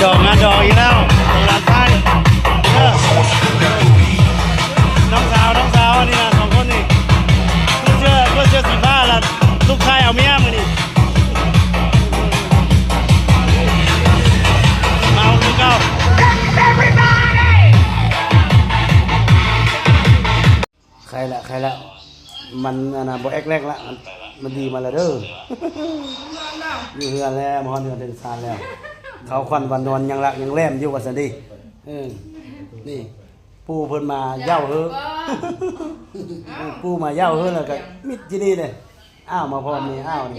ດອກ ງານດອກອີກແລ້ວ ຂອງຫຼານຊາຍເດີ ນ້ອງສາວ ນ້ອງສາວ ອັນນີ້ນະ ສອງຄົນນີ້ ເສື້ອ ເສື້ອສີຟ້າລະ ລູກຊາຍເອົາເມຍມື້ນີ້ ເມົາຄືເກົ່າ. ໄຄລະ ໄຄລະ ມັນອັນນະ ບໍ່ແອກແລກລະ ມັນ ມັນດີມາແລ້ວເດີ ຢູ່ເຮືອນແລ້ວ ມາຮອດເຮືອນເທິງຊານແລ້ວ ເຂົາຂວັນວ່ານອນຍັງລັກຍັງແລ້ມຢູ່ວ່າຊັ້ນເດ. ເອີ ນີ້ ປູ່ເພິ່ນມາເຍົາເຮີ ເອີ ປູ່ມາເຍົາເຮີ ແລ້ວກໍມິດຢູ່ນີ້ເດ້. ອ້າວ ມາພ້ອມນີ້ ອ້າວນີ້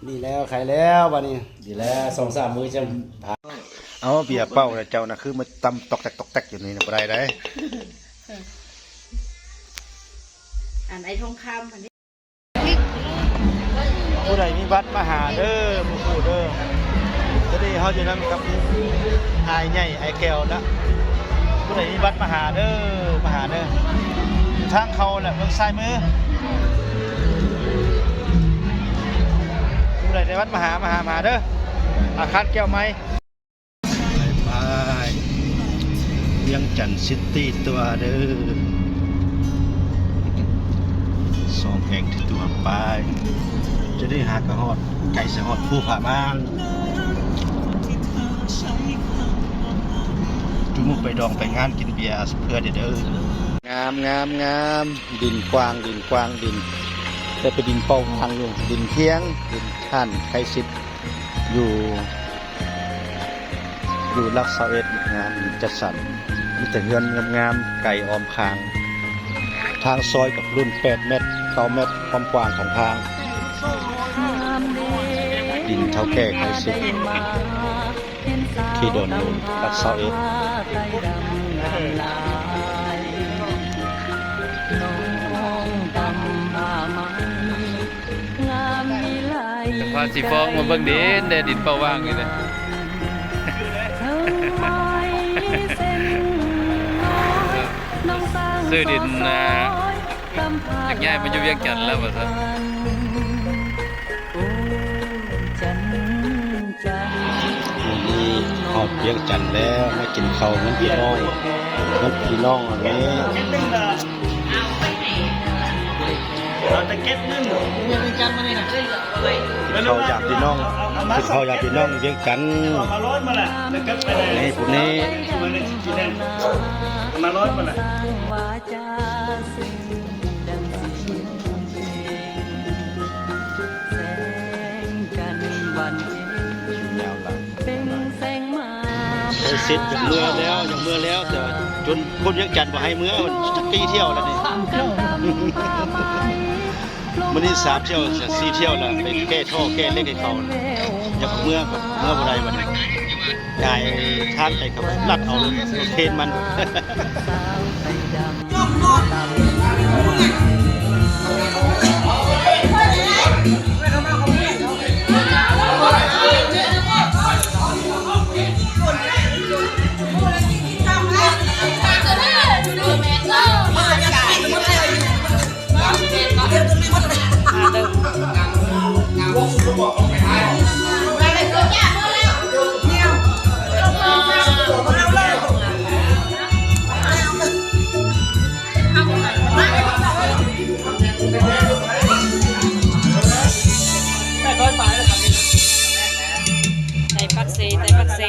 ດີແລ້ວ ໄຄແລ້ວບາດນີ້ ດີແລ້ວ ສອງສາມມື້ຈະພາ ເອົາເບຍເປົ່າແລ້ວ ເຈົ້ານະ ຄືມາຕຳຕອກແຕກຕອກແຕກຢູ່ນີ້ນະ ບໍ່ໄດ້ໃດ໋. ອັນໄອ້ທອງຄຳຫັ້ນ ຜູ້ໃດມີບັດມາຫາເດີ ໝູ່ຄູ່ເດີ. ຕອນນີ້ເຮົາຢູ່ນຳກັບອ້າຍໃຫຍ່ ອ້າຍແກ້ວນະ ຜູ້ໃດມີບັດມາຫາເດີ ມາຫາເດີ ຢູ່ທາງເຂົ້າແຫຼະ ເບື້ອງຊ້າຍມື. ຜູ້ໃດໄດ້ບັດມາຫາ ມາຫາ ມາຫາເດີ ອາຄານແກ້ວໃໝ່. ໄປ ວຽງຈັນຊິຕີຕົວເດີ ສອງແຂວງທີ່ຕົວໄປ ຈະໄດ້ຫາກະຮອດ ໃກ້ສະຮອດພູຜາມ່ານ ຈຸມື້ໄປດອງໄປງານກິນເບຍເພື່ອເດີ. ງາມ ງາມ ງາມ ດິນກວ້າງ ດິນກວ້າງ ດິນ ແຕ່ເປັນດິນເປົ່າຫວ່າງຢູ່ ດິນພຽງ ດິນທ່ານໄຄສິດ ຢູ່ ຢູ່ຫຼັກຊາວເອັດ ງາມ ຈັດສັນ ມີແຕ່ເຮືອນງາມໆ ໄກອ້ອມຂ້າງ ທາງຊອຍກໍລຸ້ນແປດແມັດ ເກົ້າແມັດ ຄວາມກວ້າງຂອງທາງ ດິນເຖົ້າແກ່ໄຄສິດ ທີ່ດອນໂດນ ຫຼັກຊາວເອັດ. ພາສີຟ້ອງມາເບິ່ງດິນແດ່ ດິນເປົ່າຫວ່າງນີ້ເດ້ ຊື້ດິນນາ ຢາກຍ້າຍມາຢູ່ວຽງຈັນແລ້ວວ່າຊັ້ນ. ມື້ນີ້ຮອດວຽງຈັນແລ້ວ ມາກິນເຂົ້ານຳພີ່ນ້ອງ ນຳພີ່ນ້ອງອັນນີ້ ເອົາແຕ່ເກັບເງິນ ກິນເຂົ້າຢາມພີ່ນ້ອງ ກິນເຂົ້າຢາມພີ່ນ້ອງວຽງຈັນ ນີ້ຜູ້ນີ້ ມາຮ້ອຍມາລະ. ໄຄສິດຢາກເມືອແລ້ວ ຢາກເມືອແລ້ວ ແຕ່ວ່າຈົນຄົນວຽງຈັນບໍ່ໃຫ້ເມືອ ຈັກກີ່ທ່ຽວແລ້ວນີ້ ມື້ນີ້ສາມທ່ຽວ ສີ່ທ່ຽວແລ້ວ ໄປແກ້ທໍ່ແກ້ເຫຼັກໃຫ້ເຂົາ ຢາກເມືອ ເມືອບໍ່ໄດ້ບັດນີ້ ກາຍທາງໄປເຂົາລັດເອົາເພນມັນ. ໄດ້ປັກເຊ ໄດ້ປັກເຊ.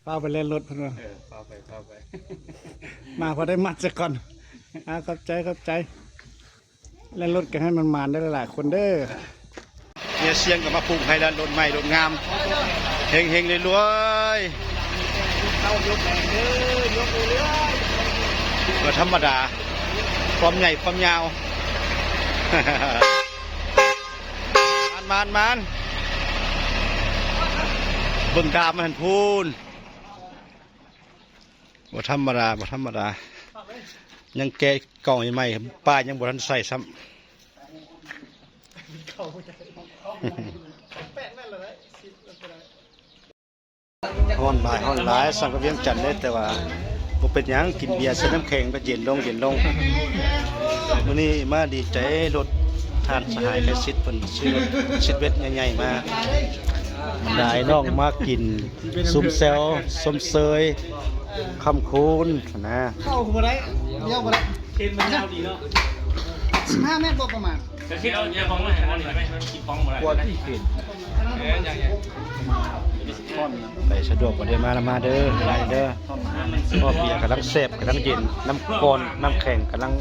ຟ້າວໄປແລ່ນລົດເພິ່ນວ່າ ເອີ ຟ້າວໄປ ຟ້າວໄປ ມາພໍໄດ້ມັດຊະກ່ອນ. ອາ ຂອບໃຈ ຂອບໃຈ. ແລ່ນລົດກໍໃຫ້ມັນໝານເດີຫຼາຍໆຄົນເດີ. ເຮຍຊຽງກໍມາປູກໃຫ້ແລ້ວ ລົດໃໝ່ລົດງາມ ເຮັງໆລວຍໆ. ບໍ່ທຳມະດາ ຄວາມໃຫຍ່ຄວາມຍາວ. ມານໆໆ ເບິ່ງດາມມັນຫັ້ນພຸ້ນ. ບໍ່ທຳມະດາ ບໍ່ທຳມະດາ ຍັງແກະກ່ອງໃໝ່ໆ ປ້າຍຍັງບໍ່ທັນໃສ່ຊ້ຳ. ຮ້ອນຫຼາຍ ຮ້ອນຫຼາຍ ສ່ຳກັບວຽງຈັນເດ້ ແຕ່ວ່າບໍ່ເປັນຫຍັງ ກິນເບຍໃສ່ນ້ຳແຂງກໍເຢັນລົງ ເຢັນລົງ. ມື້ນີ້ມາດີໃຈລົດທ່ານສະຫາຍໄກສິດ ເພິ່ນຊື້ລົດຊີເວດໃຫຍ່ໆມາ ຫຼາຍນ້ອງມາກິນ ຊຸມແຊວ ຊົມເຊີຍຄ່ຳຄູນນະ. ເຂົ້າບໍ່ໄດ້ ລ້ຽວບໍ່ໄດ້ ເສັ້ນມັນຍາວດີເນາະ ສິບຫ້າແມັດບໍ່ປະມານ. ຈະຄິດເອົາເຍືອກອງມາໃຫ້ເຮົານີ້ໄດ້ໄໝ? ຄິດປ້ອງບໍ່ໄດ້ ກວ່າທີ່ເຫັນ ເອີ ຢ່າງ ຢ່າງ ໄປສະດວກບໍ່ໄດ້ມາລະມາເດີ ຫຼາຍເດີ. ເພາະເບຍກຳລັງແຊບ ກຳລັງເຢັນ ນ້ຳກ້ອນ ນ້ຳແຂງກຳລັງ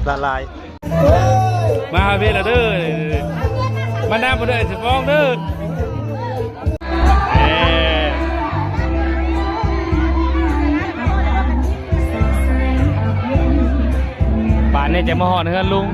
ລະລາຍ. ມາຫາເວລາເດີ ມານຳບໍ່ໄດ້ ຊິຟ້ອງເດີ. ເອີ ປານນີ້ຈະມາຮອດເຮືອນລຸງ.